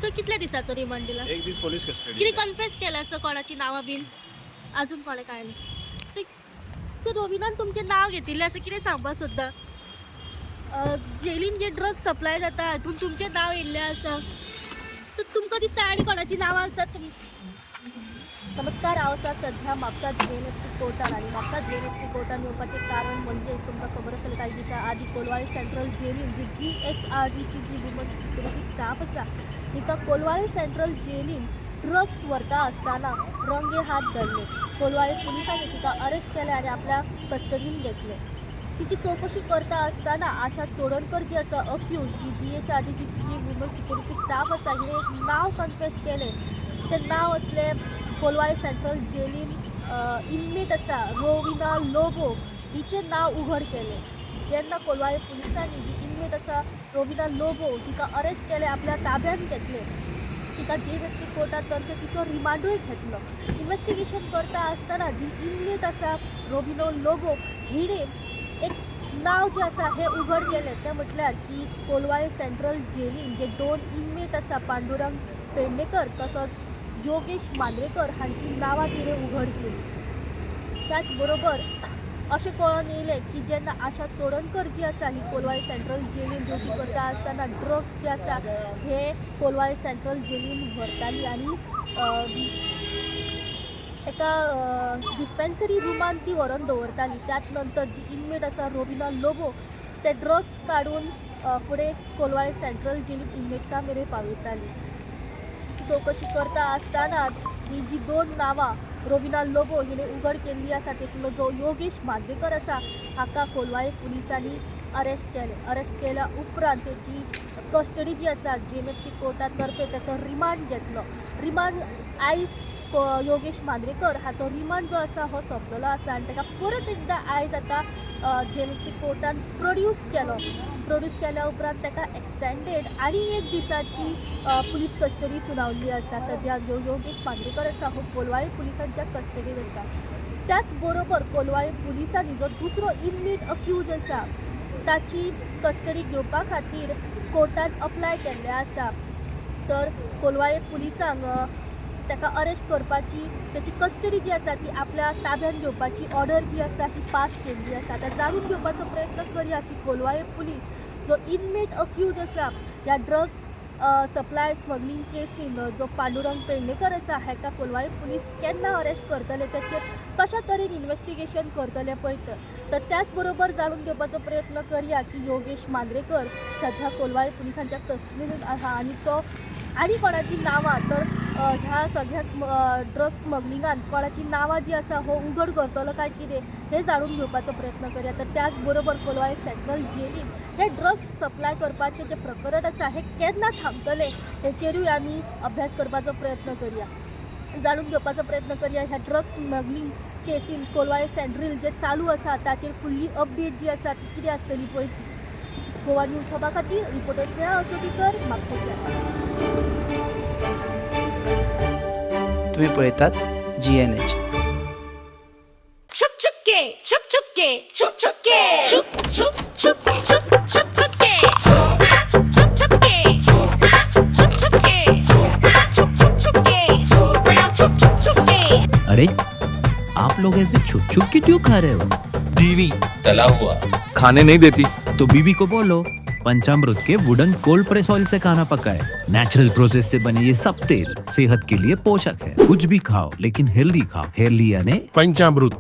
So कितल्या दिसाचो remand दिला? एक दीस पोलीस कस्टडी. कितें कन्फेस केलें सर, कोणाची नांवां बीन अजून कोणें कांय न्ही? सो सर, रोविनान तुमचें नांव घेतिल्लें आसा, कितें सांगपा सोदता? जेलीन जे ड्रग्स सप्लाय जाता हातून तुमचें नांव येयल्लें आसा. सो तुमकां दिसता आनी कोणाचीं नांवां आसात तुम? नमस्कार, हांव आसा सध्या म्हापसा JMFC कोर्टान आनी म्हापसा JMFC कोर्टान येवपाचें कारण म्हणजेच तुमकां खबर आसतलें, कांय दिसां आदीं कोलवाळे सेंट्रल जेलीन जी GHRDC जी वुमन सिक्युरिटी स्टाफ आसा हिका कोलवाळे सेंट्रल जेलीन ड्रग्स व्हरता आसतना रंगे हात धरले. कोलवाळे पुलिसांनी तिका अरेस्ट केलें आनी आपल्या कस्टडीन घेतलें. तिची चवकशी करता आसतना आशा चोडणकर जी आसा अक्यूज, ही GHRDCची जी वुमन सिक्युरिटी स्टाफ आसा, हिणें एक नांव कन्फेस केलें. तें नांव आसलें कोलवाळे सेंट्रल जेलीन इनमेट आसा रोविना लोबो, हिचें नांव उघड केलें. जेन्ना कोलवाळे पुलिसांनी जी इनमेट आसा रोविना लोबो हिका अरेस्ट केलें, आपल्या ताब्यांत घेतलें, तिका JMFC कोर्टात तर्फे तिचो रिमांडूय घेतलो. इन्वेस्टिगेशन करता आसतना जी इनमेट आसा रोविनो लोबो हिणें एक नांव जें आसा हें उघड केलें, तें म्हटल्यार की कोलवाळे सेंट्रल जेलीन जे 2 इनमेट आसा पांडुरंग पेडणेकर तसोच योगेश मांद्रेकर हांची नांवां तिणें उघड केली. त्याच बरोबर अशें कळोन येयलें की जेन्ना आशा चोडणकर जी आसा ही कोलवाळे सेंट्रल जेलीन ड्युटी करता आसतना ड्रग्स जे आसा हे कोलवाळे सेंट्रल जेलीन व्हरताली आनी एका डिस्पेन्सरी रुमान ती व्हरोन दवरताली. त्याच नंतर जी इनमेट आसा रोविना लोबो ते ड्रग्स काडून फुडें कोलवाळे सेंट्रल जेलीन इनमेट्सां मेरेन पावयताली. चवकशी करता आसतना ही जी 2 नांवां रोविना लोबो हिणें उघड केल्ली आसा तेतूंतलो जो योगेश मांद्रेकर आसा हाका कोलवाळे पुलिसांनी अरेस्ट केलें. अरेस्ट केल्या उपरांत तेची कस्टडी जी आसा JMFC कोर्टा तर्फे तेचो रिमांड घेतलो. रिमांड आयज योगेश मांद्रेकर हाचो रिमांड जो आसा हो सोंपलेलो आसा आनी ताका परत एकदां आयज आतां JMFC कोर्टान प्रोड्यूस केलो. प्रोड्यूस केल्या उपरांत ताका एक्सटेंडेड आनी एक दिसाची पुलीस कस्टडी सुनावल्ली आसा. सद्या योगेश मांद्रेकर आसा हो कोलवाळे पुलिसांच्या कस्टडीन आसा. त्याच बरोबर कोलवाळे पुलिसांनी जो दुसरो इनमेट अक्यूज आसा ताची कस्टडी घेवपा खातीर कोर्टान अप्लाय केल्लें आसा. तर कोलवाळे पुलिसांक ताका अरेस्ट करपाची, ताची कस्टडी जी आसा ती आपल्या ताब्यांत घेवपाची ऑर्डर जी आसा ही पास केल्ली आसा. आतां जाणून घेवपाचो प्रयत्न करया की कोलवाळे पुलीस जो इनमेट अक्यूज आसा ह्या ड्रग्स सप्लाय स्मगलींग केसीन जो पांडुरंग पेडणेकर आसा हाका कोलवाळे पुलीस केन्ना अरेस्ट करतले, ताचेर कशा तरेन इन्वेस्टिगेशन करतले पळय. तर त्याच बरोबर जाणून घेवपाचो प्रयत्न करया की योगेश मांद्रेकर सध्या कोलवाळे पुलिसांच्या कस्टडीन आसा आनी तो आनी कोणाची नांवां तर ह्या सगळ्या ड्रग स्मगलिंगान कोणाची नांवां जी आसा हो उघड करतलो काय कितें हें जाणून घेवपाचो प्रयत्न करया. तर त्याच बरोबर कोलवाळे सेंट्रल जेलीन हे ड्रग्स सप्लाय करपाचें जें प्रकरण आसा हें केन्ना थांबतलें हेचेरूय आमी अभ्यास करपाचो प्रयत्न करया. जाणून घेवपाचो प्रयत्न करया ह्या ड्रग्स स्मगलींग केसीन कोलवाळे सेंट्रल जे चालू आसा ताचेर फुडली अपडेट जी आसा ती कितें आसतली पळय ती. गोवा न्यूज हबा खातीर रिपोर्टर स्नेहा असोतीकर, म्हापशेंतल्यान. तुम्ही पळयतात GNH. छुप छुप के, छुप छुप के, छुप छुप के, छुप छुप छुप छुप छुप छुप के, छुप छुप छुप के, छुप छुप के, छुप छुप छुप के, छुप छुप छुप के. अरे, आप लोग ऐसे छुप छुप के क्यों खा रहे हो? बीवी तला हुआ खाने नहीं देती. तो बीबी को बोलो पंचामृत के वुडन कोल्ड प्रेस ऑयल से खाना पकाए. नेचुरल प्रोसेस से बने ये सब तेल सेहत के लिए पोषक है. कुछ भी खाओ लेकिन हेल्दी खाओ. हेल्दी यानी पंचामृत.